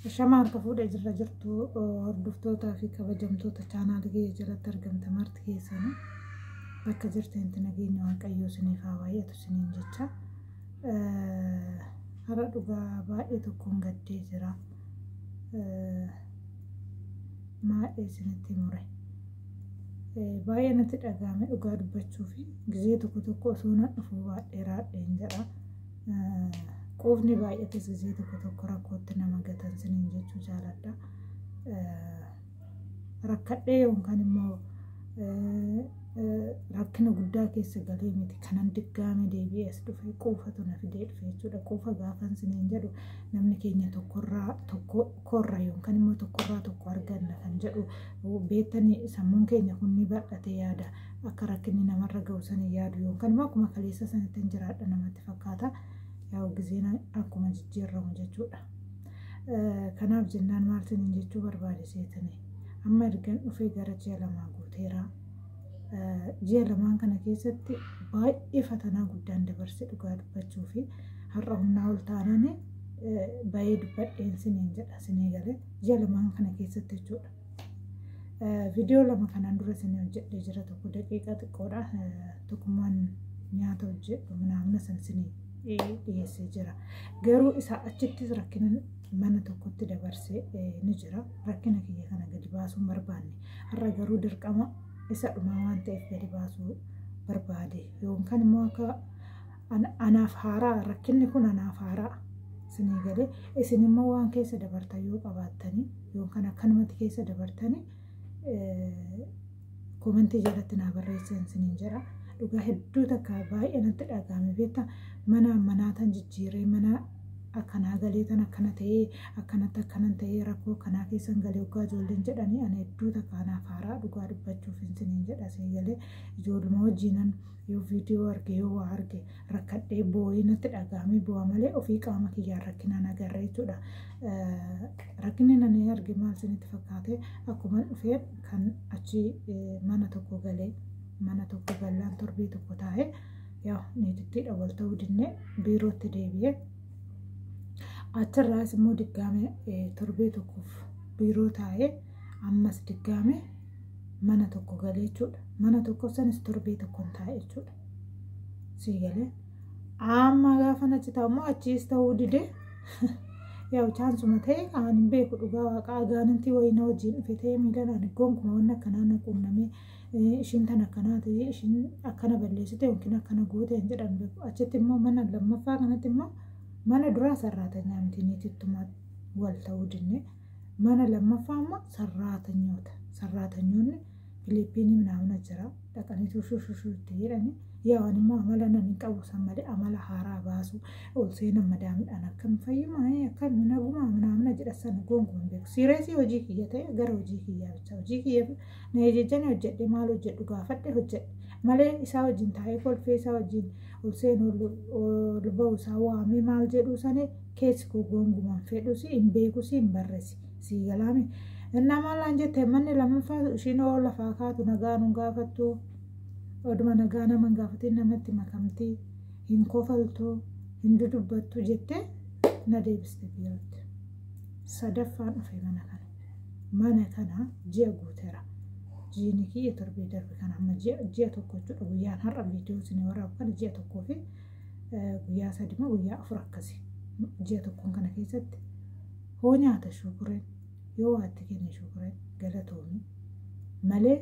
Shama harka fuudhee jirra jirtu hordoftootaa fi kabajamtoota chaanaalii kiyya jalatti argamte marti keessanii bakka jirtanitti nageenya Waaqayyoo isiniif haa baay'atu isiniin jecha. Har'a dhugaa baay'ee tokkoon gaddee jira. Maadhee isinitti mure. Baay'ee natti dhaga'ame dhugaa dubbachuu fi gizee tokko tokko osoo nan dhufuu baadhee raadheen jedha. Quufni baay'ates gizee tokko tokko rakkootti nama gatan siniin jechuu jaaladha. Rakkadhee yookaan immoo rakkina guddaa keessa galee miti kanan diggaame deebi'ee as dhufe quufatu na fidee dhufe jechuudha. Quufa gaafan siniin jedhu namni keenya tokkorraa tokko korra yookaan immoo tokkorraa tokko arganna kan jedhu beektanii sammuun keenya kun ni bal'ate yaada akka rakkinni namarra ga'u sanii yaadu yookaan immoo akkuma kaleessa sanatti hin jiraadha namatti fakkaata. Yaa'u gizeen akkuma jijjiiramu jechuudha. Kanaaf jennaan maal siniin jechuu barbaade seetanii amma ergan dhufee gara ji'a lamaa guuteera. Ji'a lamaan kana keessatti baay'ee fatanaa guddaan dabarse dhugaa dubbachuu fi har'a humnaa ol taanaan baay'ee dubbadheen siniin jedha sinii galee ji'a lamaan kana keessatti jechuudha. Viidiyoo lama kanaan dura isin hojjedhee jira tokko daqiiqaa xiqqoodha. Tokkummaan nyaata hojjedhu naamna san isinii dhiyeessee jira. Garuu isaa achittis rakkina mana tokkotti dabarsee ni jira. Rakkina kiyya kana gadi baasuu hin barbaanne. Har'a garuu dirqama isa dhumaa waan ta'eef gadi baasuu barbaade. Yookaan immoo akka anaaf haaraa rakkinni kun anaaf haaraa isinii galee isin immoo waan keessa dabartan yoo qabaattanii yookaan akkanumatti keessa dabartanii koomentii jalatti naa barreessan isiniin jedha. Dhugaa hedduu takka baay'ee natti dhaga'ame beektaa mana manaa tan jijjiiree mana akkanaa galee tan akkana ta'ee akkanatti akkanan ta'ee rakkoo akkanaa keessan galee waggaa ijoolleen jedhanii ani hedduu takka anaaf haaraa dhugaa dubbachuuf isiniin jedha sii galee ijoolluma wajjiinan yoo viidiyoo arge yoo waa arge rakkadhee boo'ee natti dhaga'amee bu'a malee ofii qaama kiyyaan rakkinaan agarre jechuudha. Rakkinni nani arge maal isinitti fakkaate akkuma dhufeen kan achi mana tokko galee mana tokko gallaan torbee tokko taa'ee yaa niitittiidha wal ta'uu dinnee biirootti deebi'ee achirraas immoo diggaame torbee tokkoof biiroo taa'ee ammas diggaame mana tokko galee jechuudha. Mana tokko sanis torbee tokkoon taa'e jechuudha. Sii galee amma gaafa achi taa'u immoo achiis ta'uu didee yaa'u chaansuma ta'e kan hin beeku dhugaa waaqaa agaanintii wayii na wajjin dhufe ta'ee miila naan gonkumaa wanni akkanaa na quunnamee ishiin tan akkanaa ta'e ishiin akkana balleessite yookiin akkana goote hin jedhan beeku. Achitti immoo mana lammaffaa kanatti immoo mana duraa sarraatanyaa miti niitittuma wal ta'uu dinne mana lammaffaa immoo sarraatanyoota sarraatanyoonni Filiippiinii minaamina jira dhaqaniitu shushushu itti jedhani yaa'an immoo amala nan hin qabu san malee amala haaraa baasu ol seenan madaamidhaan akkam fayyumaa akkam nagumaa minaamina jedha sana gonkumaa hin beeku. Siireesii hojii kiyya ta'e gara hojii kiyyaa bicha hojii kiyya na ejejjanii hojjedhe maal hojjedhu gaafadhe hojjedhe malee isaa wajjin taa'ee kolfee isaa wajjin ol seenu ol ba'u isaa waamee maal jedhu sani keessi koo gonkumaa hin fedhusi hin beekusi hin barresi sii galaame. Innaa maalaan jette manni lammaffaa ishiin oo lafaa kaatu nagaa nun gaafattu oduma nagaa nama hin gaafatin namatti makamti hin kofaltu hin dudubbattu jettee na deebiste biirootti. Sadaffaan dhufe mana kana. Mana kana ji'a guuteera. Jiini kiyya torbee darbe kana amma ji'a tokko jechuudha guyyaan har'a viidiyoo isin waraabu kana ji'a tokkoo fi guyyaa sadi moo guyyaa afur akkasi. Ji'a tokkoon kana keessatti hoo nyaata shukureen yoo waa itti kenne shukureen galatoomi malee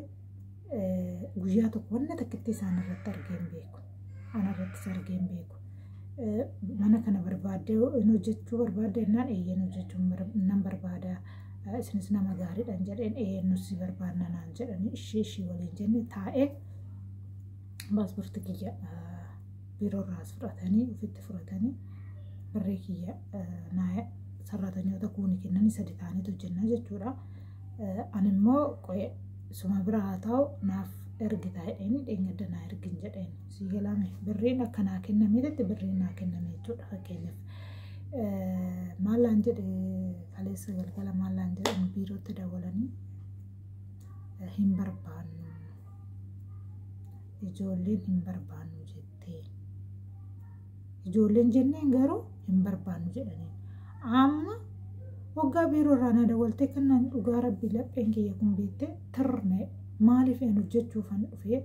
guyyaa tokko wanna takkitti isaan irratti argee hin beeku. Ana irrattis argee hin beeku. Mana kana barbaaddee hin hojjechuu barbaadde jennaan eeyyeen hojjechuu nan barbaada. Isinis nama gaariidhaan jedheen eeyyeen nus si barbaadna naan jedhanii ishee ishii waliin jenne taa'ee paaspoortii kiyya biiroo irraas fudhatanii ofitti fudhatanii birrii kiyya naa sarraatanyoota kuuni kennanii sadi ta'aniitu hojjennaa jechuudha. Ani immoo qo'ee suma bira haa ta'u naaf ergitaa jedheen dheengadda naa ergin jedheen sii galame birriin akka naa kennameetti birriin naa kenname jechuudha fakkeenyaaf. Maallaan jedhe kaleessa galgala maallaan jedhan biirootti dawwalanii hin barbaannu ijoolleen hin barbaannu jettee ijoolleen jenneen garuu hin barbaannu jedhaniin amma Waggaa biiroo irraa na dawwaltee kennaan dhugaa rabbii lapheen kiyya kun beektee tarree maaliif an hojjechuufan dhufee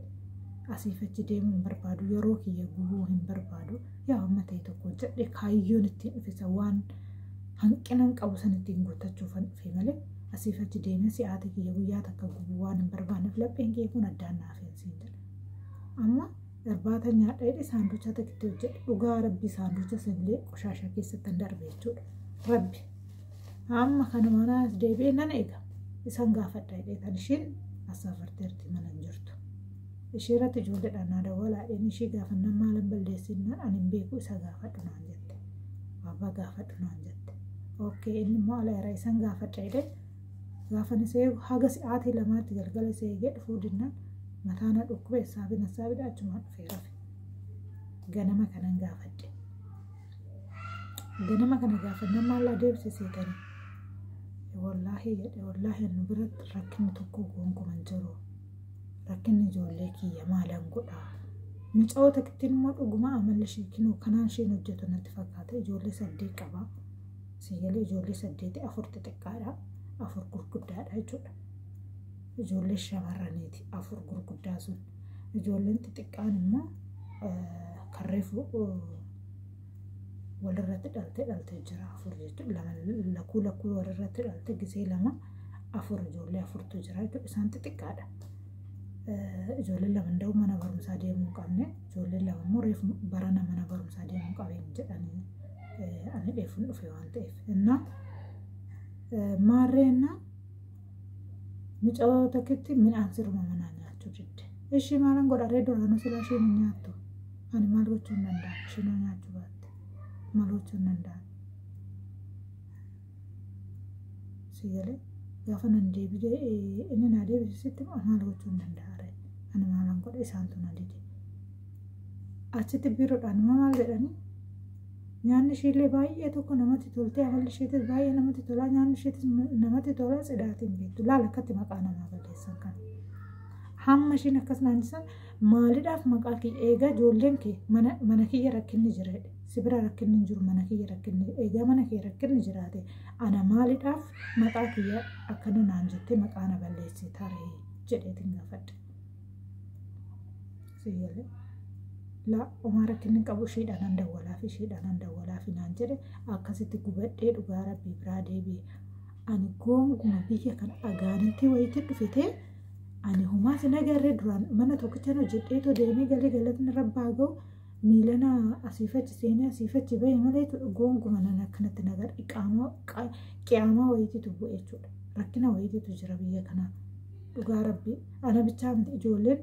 asiif achi deemuu hin barbaadu, yeroo kiyya gubuu hin barbaadu. Yaa amma ta'e tokko hojjedhe kaayyoon ittiin dhufisa waan hanqina qabu san ittiin guuttachuufan dhufe malee asiif achi deemee si'aati kiyya guyyaa takka gubuu waan hin barbaanneef lapheen kiyya kun addaan naaf hin siin jedha. Amma irbaata nyaadha jedhe saanducha takkitti hojjedhe dhugaa rabbii saanducha sanillee qoshaasha keessatti hin darbe jechuudha. Rabbi amma kana manaas deebi'ee nan eega isaan gaafadha jedhee kan isheen asaafarteerti mana hin jirtu. Ishee irratti ijoolleedhaan naa dawwalaadheen ishee gaafannaan maalan balleessinnaan ani hin beeku isa gaafadhu naan jette. Abbaa gaafadhu naan jette. Okkee inni immoo ala irraa isaan gaafadha jedhee gaafan isee haga sa'aatii 2tti galgala isee eegee dhufuu dinnaan mataa na dhukkube saabina saabidha achumaan dhufee rafe. Ganama kanan gaafadhe. Ganama kana gaafannaan maal adeemsiseetani? Wallaahi jedhe wallaahi nu biratti rakkinni tokko gonkumaa hin jiru. Rakkinni ijoollee kiyya maalan godhaa? Mucaa takkittiin immoo dhuguma amalli ishee kinoo kanaan isheen hojjetu natti fakkaata. Ijoollee 8 qaba. Sigalee ijoollee 8 4 xixiqqaadha. 4 gurguddaadha jechuudha. Ijoollee shamarraniiti 4 gurguddaa sun. Ijoolleen xixiqqaan immoo kan reefu walirratti dhalte jira 4 jechuudha. 2 lakkuu walirratti dhalte gisee 2 4 ijoollee 4tu jira jechuudha. Isaan xixiqqaadha. Ijoolleen 2 nda'u mana barumsaa deemuu hin qabne. Ijoolleen 2 immoo reefu barana mana barumsaa deemuu qabeen jedhanii ani dheefuun dhufe waan ta'eef. Innaa maarreenna mucaa takkitti midhaan siruma manaa nyaachuu didde. Ishii maalan godha ree duraanuu silaa isheen hin nyaattu. Ani maal gochuu hin danda'a? Isheen nyaachuu baatte. Maal gochuu hin danda'a? Sigalee gaafa nan deebisee inni naa deebisitti maal gochuu hin danda'a ree? Ani maalan godha isaantu na dide. Achitti biiroodhaan immoo maal jedhanii? Nyaanni isheellee baay'ee tokko namatti toltee amalli isheetis baay'ee namatti tolaa nyaanni isheetis namatti tolaa tsidaatiin beektu laala akkatti maqaa namaa balleessan kana. Hamma isheen akkas naan jedhan maalidhaaf maqaa kiyya eegaa ijoolleen kee mana kiyya rakkinni jira jedhe si bira rakkinni hin jiru mana kiyya rakkinni eegaa mana kee rakkinni jiraate ana maalidhaaf maqaa kiyya akkana naan jettee maqaa na balleessee taree jedheetiin gaafadhe. Sigalee. La homaa rakkinni qabu isheedhaan nan dawwalaaf isheedhaan nan dawwalaaf naan jedhe akkasitti gubadhee dhugaa rabbii biraa deebi'e. Ani goonguma biyya kana agaanitti wayiitti dhufe ta'e ani homaa sin agarree duraan mana tokkichaan hojjedheetoo deemee galee galatni rabbaa ga'u miilana asiifachi seenee asiifachi bahe malee goonguma nan akkanatti nagar qiyaamaa wayiititu bu'e jechuudha. Rakkina wayiititu jira biyya kanaa dhugaa rabbii ana bichaa miti ijoolleen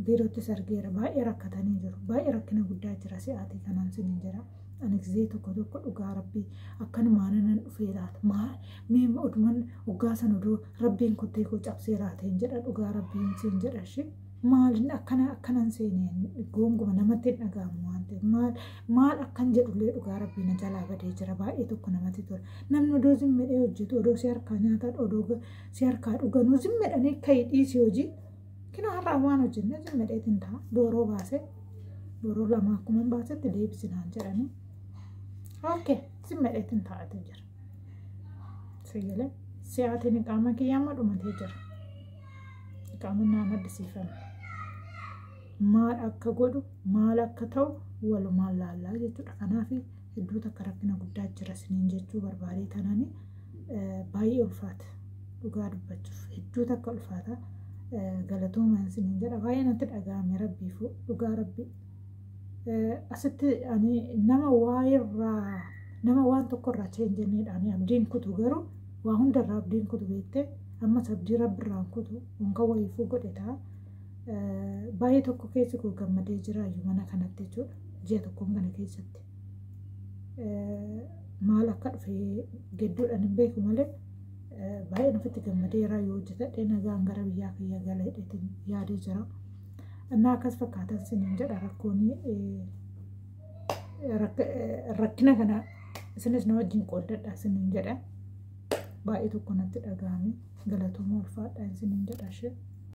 biirottis argeera baay'ee rakkatanii jiru baay'ee rakkina guddaa jira si'aatii kanaan sinin jira. Ani gisee tokko tokko dhugaa rabbii akkanumaan nan dhufee laata maal mee oduman waggaa san oduu rabbiin kottee koo cabsee laateen jedha dhugaa rabbiin siin jedha ishee maalin akkana akkanan seenee goonguma namatti hin dhaga'amu waan ta'eef maal maal akkan jedhullee dhugaa rabbii na jalaa badee jira baay'ee tokko namatti tola. Namni odoo zimmedhee hojjetu odoo si harkaa nyaataan odoo si harkaa dhuganuu zimmedhanii ka'ii dhiisii hojii. Kina har'a waan hojjenne zimmedheetiin ta'a dooroo baasee dooroo 2 akkuma baasetti deebisinaan jedhanii. Okkee zimmedheetiin taa'atee jira. Sigalee si'aatiin qaama kiyyaa amma dhumatee jira. Qaama naan addisiifame. Maal akka godhu maal akka ta'u walumaan laallaa jechuudha. Kanaaf hedduu takka rakkina guddaa jira siniin jechuu barbaadee tanani baay'ee ulfaata. Dhugaa dubbachuuf hedduu takka ulfaata. Galatoomaan siniin jedha baay'ee natti dhaga'ame rabbiifu dhugaa rabbii. Asitti ani nama waa'eerraa nama waan tokkorraa cheenjenneedha ani abdiin kutu garuu waa hundarraa abdiin kutu beektee ammas abdii rabbirraan kutu unka wayiifuu godhe ta'a. Baay'ee tokko keessi koo gammadee jiraayyuu mana kanatti jechuudha ji'a tokkoon kana keessatti. Maal akka dhufe gedduudhaan hin beeku malee baay'een ofitti gammadeera yoo hojjetadhee nagaan gara biyyaa kiyya gala jedheetiin yaadee jira. Innaa akkas fakkaatan siniin jedha rakkoon rakkina kana isinis na wajjin qooddadha siniin jedha. Baay'ee tokko natti dhaga'ame galatooma ulfaadha siniin jedha ishee.